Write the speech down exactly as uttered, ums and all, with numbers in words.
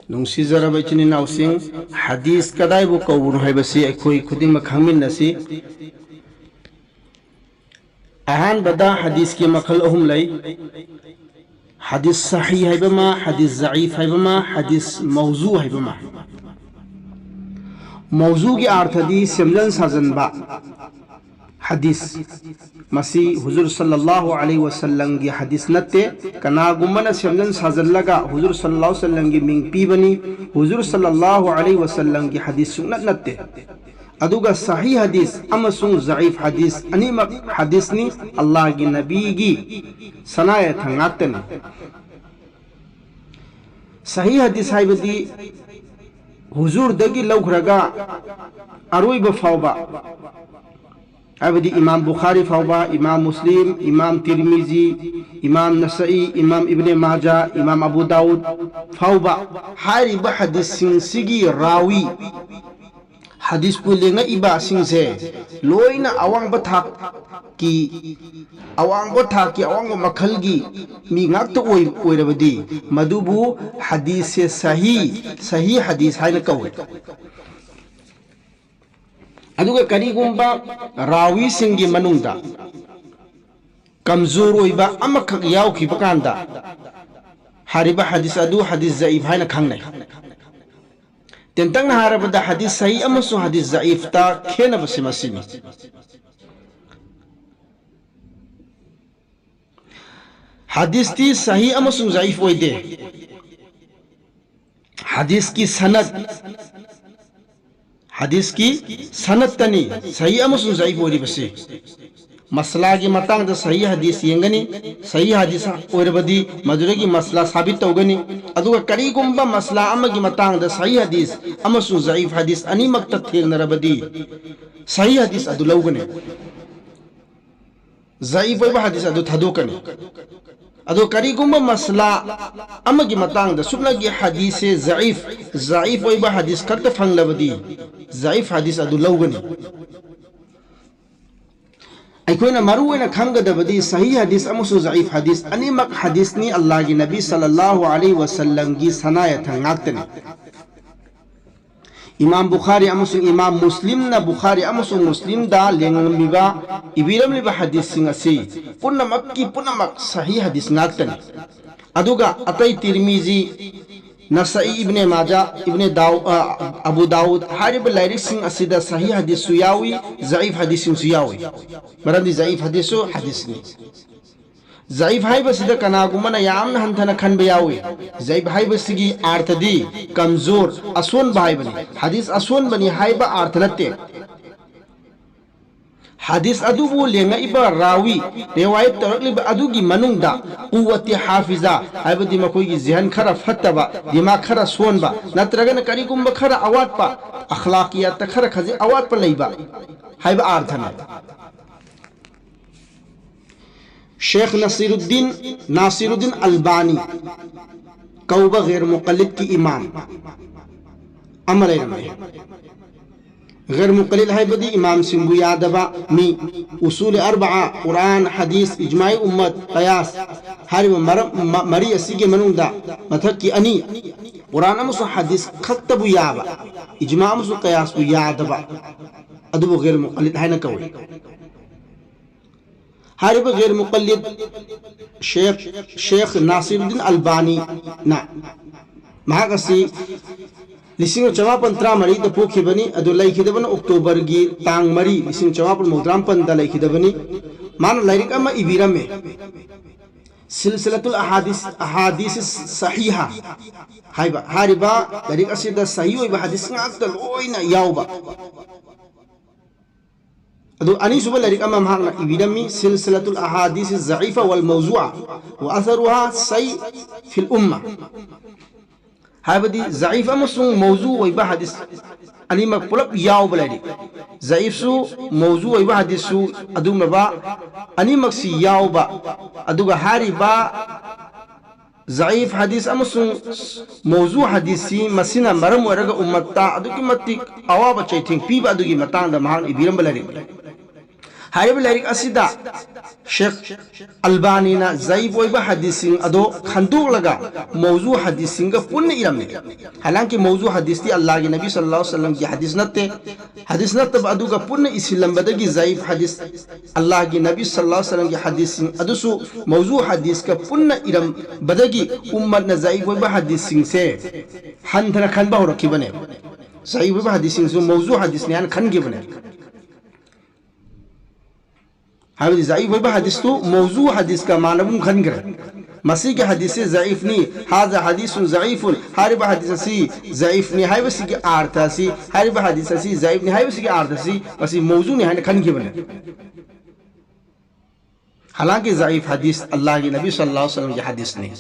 ꯅꯨꯡꯁꯤꯖꯔꯕ ꯏꯆꯤꯟ ꯏꯅꯥꯎꯁꯤꯡ, ꯍꯗꯤꯁ ꯀꯗꯥꯏꯕꯨ ꯀꯧꯕꯅꯣ ꯍꯥꯏꯕꯁꯤ ꯑꯩꯈꯣꯏ ꯈꯨꯗꯤꯡꯃꯛ ꯈꯪꯃꯤꯟꯅꯁꯤ꯫ ꯑꯍꯥꯟꯕꯗ ꯍꯗꯤꯁꯀꯤ ꯃꯈꯜ ꯑꯍꯨꯝ ꯂꯩ꯫ ꯍꯗꯤꯁ ꯁꯍꯤ ꯍꯥꯏꯕ ꯑꯃ, ꯍꯗꯤꯁ ꯖꯥꯏꯐ ꯍꯥꯏꯕ ꯑꯃ, ꯍꯗꯤꯁ ꯃꯧꯖꯨ ꯍꯥꯏꯕ ꯑꯃ꯫ ꯃꯧꯖꯨꯒꯤ ꯑꯥꯔꯊꯗꯤ ꯁꯦꯝꯖꯟ ꯁꯥꯖꯟꯕ ꯍꯗꯤꯁ꯫ ꯃꯁꯤ ꯍꯨꯖꯨꯔ ꯁꯜꯂꯜꯂꯥꯍꯨ ꯑꯂꯩꯍꯤ ꯋꯁꯜꯂꯝꯒꯤ ꯍꯗꯤꯁ ꯅꯠꯇꯦ꯫ ꯀꯅꯥꯒꯨꯝꯕꯅ ꯁꯦꯝꯖꯟ ꯁꯥꯖꯜꯂꯒ ꯍꯨꯖꯨꯔ ꯁꯜꯂꯜꯂꯥꯍꯨ ꯑꯂꯩꯍꯤ ꯋꯁꯜꯂꯝꯒꯤ ꯃꯤꯡ ꯄꯤꯕꯅꯤ꯫ ꯍꯨꯖꯨꯔ ꯁꯜꯂꯜꯂꯥꯍꯨ ꯑꯂꯩꯍꯤ ꯋꯁꯜꯂꯝꯒꯤ ꯍꯗꯤꯁ ꯁꯨꯡꯅꯠ ꯅꯠꯇꯦ꯫ ꯑꯗꯨꯒ ꯁꯍꯤ ꯍꯗꯤꯁ ꯑꯃꯁꯨꯡ ꯖꯥꯏꯐ ꯍꯗꯤꯁ ꯑꯅꯤꯃꯛ ꯍꯗꯤꯁꯅꯤ, ꯑꯜꯂꯥꯍꯒꯤ ꯅꯕꯤꯒꯤ ꯁꯅꯥ ꯌꯥꯊꯪ ꯉꯥꯛꯇꯅꯤ꯫ ꯁꯍꯤ ꯍꯗꯤꯁ ꯍꯥꯏꯕꯗꯤ ꯍꯨꯖꯨꯔꯗꯒꯤ ꯂꯧꯈ꯭ꯔꯒ ꯑꯔꯣꯏꯕ ꯐꯥꯎꯕ, ꯍꯥꯏꯕꯗꯤ ꯏꯃꯥꯝ ꯕꯨꯈꯥꯔꯤ ꯐꯥꯎꯕ, ꯏꯃꯥꯝ ꯃꯨꯁꯂꯤꯝ, ꯏꯃꯥꯝ ꯇꯤꯔꯃꯤꯖꯤ, ꯏꯃꯥꯝ ꯅꯁꯥꯏ, ꯏꯃꯥꯝ ꯏꯕꯅꯦ ꯃꯥꯖꯥ, ꯏꯃꯥꯝ ꯑꯕꯨ ꯗꯥꯎꯗ ꯐꯥꯎꯕ, ꯍꯥꯏꯔꯤꯕ ꯍꯗꯤꯁꯁꯤꯡꯁꯤꯒꯤ ꯔꯥꯋꯤ, ꯍꯗꯤꯁꯄꯨ ꯂꯦꯡꯉꯛꯏꯕꯁꯤꯡꯁꯦ ꯂꯣꯏꯅ ꯑꯋꯥꯡꯕ ꯊꯥꯛꯀꯤ, ꯑꯋꯥꯡꯕ ꯊꯥꯛꯀꯤ, ꯑꯋꯥꯡꯕ ꯃꯈꯜꯒꯤ ꯃꯤ ꯉꯥꯛꯇ ꯑꯣꯏ-, ꯑꯣꯏꯔꯕꯗꯤ ꯃꯗꯨꯕꯨ ꯍꯗꯤꯁꯁꯦ ꯁꯍꯤ, ꯁꯍꯤ ꯍꯗꯤꯁ ꯍꯥꯏꯅ ꯀꯧꯏ꯫ ꯑꯗꯨꯒ ꯀꯔꯤꯒꯨꯝꯕ ꯔꯥꯋꯤꯁꯤꯡꯒꯤ ꯃꯅꯨꯡꯗ ꯀꯝꯖꯣꯔ ꯑꯣꯏꯕ ꯑꯃꯈꯛ ꯌꯥꯎꯈꯤꯕ ꯀꯥꯟꯗ ꯍꯥꯏꯔꯤꯕ ꯍꯗꯤꯁ ꯑꯗꯨ ꯍꯗꯤꯁ ꯖꯥꯏꯐ ꯍꯥꯏꯅ ꯈꯪꯅꯩ꯫ ꯇꯦꯟꯇꯛꯅ ꯍꯥꯏꯔꯕꯗ ꯍꯗꯤꯁ ꯁꯍꯤ ꯑꯃꯁꯨꯡ ꯍꯗꯤꯁ ꯖꯥꯏꯐꯇ ꯈꯦꯠꯅꯕꯁꯤ ꯃꯁꯤꯅꯤ꯫ ꯍꯗꯤꯁꯇꯤ ꯁꯍꯤ ꯑꯃꯁꯨꯡ ꯖꯥꯏꯐ ꯑꯣꯏꯗꯦ꯫ ꯍꯗꯤꯁꯀꯤ ꯁꯅꯗ, ꯍꯗꯤꯁꯀꯤ ꯁꯅꯗꯇꯅꯤ ꯁꯍꯤ ꯑꯃꯁꯨꯡ ꯖꯥꯏꯐ ꯑꯣꯏꯔꯤꯕꯁꯤ꯫ ꯃꯁꯂꯥꯒꯤ ꯃꯇꯥꯡꯗ ꯁꯍꯤ ꯍꯗꯤꯁ ꯌꯦꯡꯒꯅꯤ꯫ ꯁꯍꯤ ꯍꯗꯤꯁ ꯑꯣꯏꯔꯕꯗꯤ ꯃꯗꯨꯗꯒꯤ ꯃꯁꯂꯥ ꯁꯥꯕꯤꯠ ꯇꯧꯒꯅꯤ꯫ ꯑꯗꯨꯒ ꯀꯔꯤꯒꯨꯝꯕ ꯃꯁꯂꯥ ꯑꯃꯒꯤ ꯃꯇꯥꯡꯗ ꯁꯍꯤ ꯍꯗꯤꯁ ꯑꯃꯁꯨꯡ ꯖꯥꯏꯐ ꯍꯗꯤꯁ ꯑꯅꯤꯃꯛꯇ ꯊꯦꯡꯅꯔꯕꯗꯤ ꯁꯍꯤ ꯍꯗꯤꯁ ꯑꯗꯨ ꯂꯧꯒꯅꯤ꯫ ꯖꯥꯏꯐ ꯑꯣꯏꯕ ꯍꯗꯤꯁ ꯑꯗꯨ ꯊꯥꯗꯣꯛꯀꯅꯤ꯫ ꯑꯗꯣ ꯀꯔꯤꯒꯨꯝꯕ ꯃꯁꯂꯥ ꯑꯃꯒꯤ ꯃꯇꯥꯡꯗ ꯁꯨꯞꯅꯒꯤ ꯍꯗꯤꯁꯁꯦ ꯖꯥꯏꯐ, ꯖꯥꯏꯐ ꯑꯣꯏꯕ ꯍꯗꯤꯁ ꯈꯛꯇ ꯐꯪꯂꯕꯗꯤ ꯖꯥꯏꯐ ꯍꯗꯤꯁ ꯑꯗꯨ ꯂꯧꯒꯅꯤ꯫ ꯑꯩꯈꯣꯏꯅ ꯃꯔꯨ ꯑꯣꯏꯅ ꯈꯪꯒꯗꯕꯗꯤ ꯁꯍꯤ ꯍꯗꯤꯁ ꯑꯃꯁꯨꯡ ꯖꯏꯐ ꯍꯗꯤꯁ ꯑꯅꯤꯃꯛ ꯍꯗꯤꯁꯅꯤ, ꯑꯜꯂꯥꯍꯒꯤ ꯅꯕꯤ ꯁꯜꯂꯜꯂꯥꯍꯨ ꯑꯂꯩꯍꯤ ꯋꯁꯜꯂꯝꯒꯤ ꯁꯅꯥ ꯌꯥꯊꯪ ꯉꯥꯛꯇꯅꯤ꯫ ꯏꯃꯥꯝ ꯕꯨꯈꯥꯔꯤ ꯑꯃꯁꯨꯡ ꯏꯃꯥꯝ ꯃꯨꯁꯂꯤꯝꯅ ꯕꯨꯈꯥꯔꯤ ꯑꯃꯁꯨꯡ ꯃꯨꯁꯂꯤꯝꯗ ꯂꯦꯡꯂꯝꯂꯤꯕ, ꯏꯕꯤꯔꯝꯂꯤꯕ ꯍꯗꯤꯁꯁꯤꯡ ꯑꯁꯤ ꯄꯨꯝꯅꯃꯛꯀꯤ ꯄꯨꯝꯅꯃꯛ ꯁꯍꯤ ꯍꯗꯤꯁ ꯉꯥꯛꯇꯅꯤ꯫ ꯑꯗꯨꯒ ꯑꯇꯩ ꯇꯤꯔꯃꯤꯖꯤ, ꯅꯁꯥꯏ, ꯏꯕꯅꯦ ꯃꯥꯖꯥ, ꯏꯕꯅꯦ ꯗꯥꯎ-, ꯑ, ꯑꯕꯨ ꯗꯥꯎꯗ ꯍꯥꯏꯔꯤꯕ ꯂꯥꯏꯔꯤꯛꯁꯤꯡ ꯑꯁꯤꯗ ꯁꯍꯤ ꯍꯗꯤꯁꯁꯨ ꯌꯥꯎꯏ, ꯖꯏꯐ ꯍꯗꯤꯁꯁꯤꯡꯁꯨ ꯌꯥꯎꯏ꯫ ꯃꯔꯝꯗꯤ ꯖꯏꯐ ꯍꯗꯤꯁꯁꯨ ꯍꯗꯤꯁꯅꯤ꯫ ꯖꯏꯐ ꯍꯥꯏꯕꯁꯤꯗ ꯀꯅꯥꯒꯨꯝꯕꯅ ꯌꯥꯝꯅ ꯍꯟꯊꯅ ꯈꯟꯕ ꯌꯥꯎꯏ꯫ ꯖꯏꯐ ꯍꯥꯏꯕꯁꯤꯒꯤ ꯑꯥꯔꯊꯗꯤ ꯀꯝꯖꯣꯔ, ꯑꯁꯣꯟꯕ ꯍꯥꯏꯕꯅꯤ꯫ ꯍꯗꯤꯁ ꯑꯁꯣꯟꯕꯅꯤ ꯍꯥꯏꯕ ꯑꯥꯔꯊ ꯅꯠꯇꯦ꯫ ꯍꯗꯤꯁ ꯑꯗꯨꯕꯨ ꯂꯦꯡꯉꯛꯏꯕ ꯔꯥꯋꯤ, ꯔꯦꯋꯥꯌꯠ ꯇꯧꯔꯛꯂꯤꯕ ꯑꯗꯨꯒꯤ ꯃꯅꯨꯡꯗ ꯀꯨꯋꯠꯇꯤ ꯍꯥꯐꯤꯖꯥ, ꯍꯥꯏꯕꯗꯤ ꯃꯈꯣꯏꯒꯤ ꯖꯤꯍꯟ ꯈꯔ ꯐꯠꯇꯕ, ꯗꯤꯃꯥꯒ ꯈꯔ ꯁꯣꯟꯕ, ꯅꯠꯇ꯭ꯔꯒꯅ ꯀꯔꯤꯒꯨꯝꯕ ꯈꯔ ꯑꯋꯥꯠꯄ, ꯑꯈ꯭ꯂꯥꯀꯤꯌꯥꯠꯇ ꯈꯔ ꯈꯖꯤꯛ ꯑꯋꯥꯠꯄ ꯂꯩꯕ ꯍꯥꯏꯕ ꯑꯥꯔꯊꯅꯤ꯫ ꯁꯦꯈ ꯅꯁꯤꯔꯨꯗꯤꯟ, ꯅꯥꯁꯤꯔꯨꯗꯤꯟ ꯑꯜꯕꯥꯅꯤ ꯀꯧꯕ ꯒꯩꯔ ꯃꯨꯀꯜꯂꯤꯗꯀꯤ ꯏꯃꯥꯝ ꯑꯃ ꯂꯩꯔꯝꯃꯤ꯫ ꯒꯩꯔ ꯃꯨꯀꯜꯂꯤꯗ ꯍꯥꯏꯕꯗꯤ ꯏꯃꯥꯝꯁꯤꯡꯕꯨ ꯌꯥꯗꯕ ꯃꯤ꯫ ꯎꯁꯨꯜ ꯑꯔꯕꯥ, ꯀꯨꯔꯥꯟ, ꯍꯗꯤꯁ, ꯏꯖꯃꯥꯏ ꯎꯝꯃꯠ, ꯀꯌꯥꯁ ꯍꯥꯏꯔꯤꯕ ꯃꯔꯝ, ꯃ-, ꯃꯔꯤ ꯑꯁꯤꯒꯤ ꯃꯅꯨꯡꯗ ꯃꯊꯛꯀꯤ ꯑꯅꯤ, ꯀꯨꯔꯥꯟ ꯑꯃꯁꯨꯡ ꯍꯗꯤꯁ ꯈꯛꯇꯕꯨ ꯌꯥꯕ, ꯏꯖꯃꯥ ꯑꯃꯁꯨꯡ ꯀꯌꯥꯁꯄꯨ ꯌꯥꯗꯕ, ꯑꯗꯨꯕꯨ ꯒꯩꯔ ꯃꯨꯀꯜꯂꯤꯗ ꯍꯥꯏꯅ ꯀꯧꯏ꯫ ꯍꯥꯏꯔꯤꯕ ꯒꯩꯔ ꯃꯨꯀꯜꯂꯤꯗ ꯁꯦꯈ, ꯁꯦꯈ ꯅꯥꯁꯤꯔꯨꯗꯤꯟ ꯑꯜꯕꯥꯅꯤꯅ, ꯃꯍꯥꯛ ꯑꯁꯤ ꯂꯤꯁꯤꯡ ꯑꯃ ꯆꯃꯥꯄꯟ ꯇꯔꯥꯃꯔꯤꯗ ꯄꯣꯛꯈꯤꯕꯅꯤ, ꯑꯗꯨ ꯂꯩꯈꯤꯗꯕꯅ ꯑꯣꯛꯇꯣꯕꯔꯒꯤ ꯇꯥꯡ ꯃꯔꯤ, ꯂꯤꯁꯤꯡ ꯑꯃ ꯆꯃꯥꯄꯟ ꯃꯧꯗ꯭ꯔꯥ ꯃꯥꯄꯟꯗ ꯂꯩꯈꯤꯗꯕꯅꯤ꯫ ꯃꯥꯅ ꯂꯥꯏꯔꯤꯛ ꯑꯃ ꯏꯕꯤꯔꯝꯃꯦ, ꯁꯤꯜꯁꯤꯂꯥꯇꯨꯜ ꯑꯍꯥꯗꯤꯁ, ꯑꯍꯥꯗꯤꯁ ꯁꯍꯤꯍꯥ ꯍꯥꯏꯕ꯫ ꯍꯥꯏꯔꯤꯕ ꯂꯥꯏꯔꯤꯛ ꯑꯁꯤꯗ ꯁꯍꯤ ꯑꯣꯏꯕ ꯍꯗꯤꯁ ꯉꯥꯛꯇ ꯂꯣꯏꯅ ꯌꯥꯎꯕ꯫ ꯑꯗꯨ ꯑꯅꯤꯁꯨꯕ ꯂꯥꯏꯔꯤꯛ ꯑꯃ ꯃꯍꯥꯛꯅ ꯏꯕꯤꯔꯝꯃꯤ, ꯁꯤꯜꯁꯤꯂꯥꯇꯨꯜ ꯑꯍꯥꯗꯤꯁ ꯖꯏꯐꯥ ꯋꯥꯜ ꯃꯧꯖꯨꯑꯥ ꯋꯥ ꯑꯁꯔꯨꯍꯥ ꯁꯩ ꯐꯤꯜ ꯎꯝꯃꯥ꯫ ꯍꯥꯏꯕꯗꯤ ꯖꯏꯐ ꯑꯃꯁꯨꯡ ꯃꯧꯖꯨ ꯑꯣꯏꯕ ꯍꯗꯤꯁ ꯑꯅꯤꯃꯛ ꯄꯨꯂꯞ ꯌꯥꯎꯕ ꯂꯥꯏꯔꯤꯛ꯫ ꯖꯏꯐꯁꯨ ꯃꯧꯖꯨ ꯑꯣꯏꯕ ꯍꯗꯤꯁꯁꯨ ꯑꯗꯨꯒꯨꯝꯂꯕ ꯑꯅꯤꯃꯛꯁꯤ ꯌꯥꯎꯕ, ꯑꯗꯨꯒ ꯍꯥꯏꯔꯤꯕ ꯖꯏꯐ ꯍꯗꯤꯁ ꯑꯃꯁꯨꯡ ꯃꯧꯖꯨ ꯍꯗꯤꯁꯁꯤ ꯃꯁꯤꯅ ꯃꯔꯝ ꯑꯣꯏꯔꯒ ꯎꯝꯃꯠꯇ ꯑꯗꯨꯛꯀꯤ ꯃꯇꯤꯛ ꯑꯋꯥꯕ ꯆꯩꯊꯦꯡ ꯄꯤꯕ ꯑꯗꯨꯒꯤ ꯃꯇꯥꯡꯗ ꯃꯍꯥꯛꯅ ꯏꯕꯤꯔꯝꯕ ꯂꯥꯏꯔꯤꯛꯅꯤ꯫ ꯍꯥꯏꯔꯤꯕ ꯂꯥꯏꯔꯤꯛ ꯑꯁꯤꯗ ꯁꯦꯈ ꯑꯜꯕꯥꯅꯤꯅ ꯖꯌꯤꯐ ꯑꯣꯏꯕ ꯍꯗꯤꯁꯁꯤꯡ ꯑꯗꯣ ꯈꯟꯗꯣꯛꯂꯒ ꯃꯧꯖꯨ ꯍꯗꯤꯁꯁꯤꯡꯒ ꯄꯨꯟꯅ ꯏꯔꯝꯃꯤ꯫ ꯍꯥꯂꯥꯡꯀꯤ ꯃꯧꯖꯨ ꯍꯗꯤꯁꯇꯤ ꯑꯜꯂꯥꯍꯒꯤ ꯅꯕꯤ ꯁꯜꯂꯜꯂꯥꯍꯨ ꯑꯂꯩꯍꯤ ꯋꯁꯜꯂꯝꯒꯤ ꯍꯗꯤꯁ ꯅꯠꯇꯦ꯫ ꯍꯗꯤꯁ ꯅꯠꯇꯕ ꯑꯗꯨꯒ ꯄꯨꯟꯅ ꯏꯁꯤꯜꯂꯝꯕꯗꯒꯤ ꯖꯌꯤꯐ ꯍꯗꯤꯁ, ꯑꯜꯂꯥꯍꯒꯤ ꯅꯕꯤ ꯁꯜꯂꯜꯂꯥꯍꯨ ꯑꯂꯩꯍꯤ ꯋꯁꯜꯂꯝꯒꯤ ꯍꯗꯤꯁꯁꯤꯡ ꯑꯗꯨꯁꯨ ꯃꯧꯖꯨ ꯍꯗꯤꯁꯀ ꯄꯨꯟꯅ ꯏꯔꯝꯕꯗꯒꯤ ꯎꯝꯃꯠꯅ ꯖꯌꯤꯐ ꯑꯣꯏꯕ ꯍꯗꯤꯁꯁꯤꯡꯁꯦ ꯍꯟꯊꯅ ꯈꯟꯕ ꯍꯧꯔꯛꯈꯤꯕꯅꯦ꯫ ꯖꯌꯤꯐ ꯑꯣꯏꯕ ꯍꯗꯤꯁꯁꯤꯡꯁꯨ ꯃꯧꯖꯨ ꯍꯗꯤꯁꯅꯤ ꯍꯥꯏꯅ ꯈꯟꯈꯤꯕꯅꯦ꯫ ꯍꯥꯏꯕꯗꯤ ꯖꯌꯤꯐ ꯑꯣꯏꯕ ꯍꯗꯤꯁꯇꯨ ꯃꯧꯖꯨ ꯍꯗꯤꯁꯀ ꯃꯥꯟꯅꯕꯒꯨꯝ ꯈꯟꯈ꯭ꯔꯦ꯫ ꯃꯁꯤꯒꯤ ꯍꯗꯤꯁꯁꯤ ꯖꯌꯤꯐꯅꯤ, ꯍꯥꯖꯥ ꯍꯗꯤꯁꯨꯟ ꯖꯌꯤꯐꯨꯟ, ꯍꯥꯏꯔꯤꯕ ꯍꯗꯤꯁ ꯑꯁꯤ ꯖꯌꯤꯐꯅꯤ ꯍꯥꯏꯕꯁꯤꯒꯤ ꯑꯥꯔꯊ ꯑꯁꯤ, ꯍꯥꯏꯔꯤꯕ ꯍꯗꯤꯁ ꯑꯁꯤ ꯖꯌꯤꯐꯅꯤ ꯍꯥꯏꯕꯁꯤꯒꯤ ꯑꯥꯔꯊ ꯑꯁꯤ ꯃꯁꯤ ꯃꯧꯖꯨꯅꯤ ꯍꯥꯏꯅ ꯈꯟꯈꯤꯕꯅꯦ꯫ ꯍꯥꯂꯥꯡꯀꯤ ꯖꯌꯤꯐ ꯍꯗꯤꯁ ꯑꯜꯂꯥꯍꯒꯤ ꯅꯕꯤ ꯁꯜꯂꯜꯂꯥꯍꯨ ꯑꯂꯩꯍꯤ ꯋꯁꯜꯂꯝꯒꯤ ꯍꯗꯤꯁꯅꯤ꯫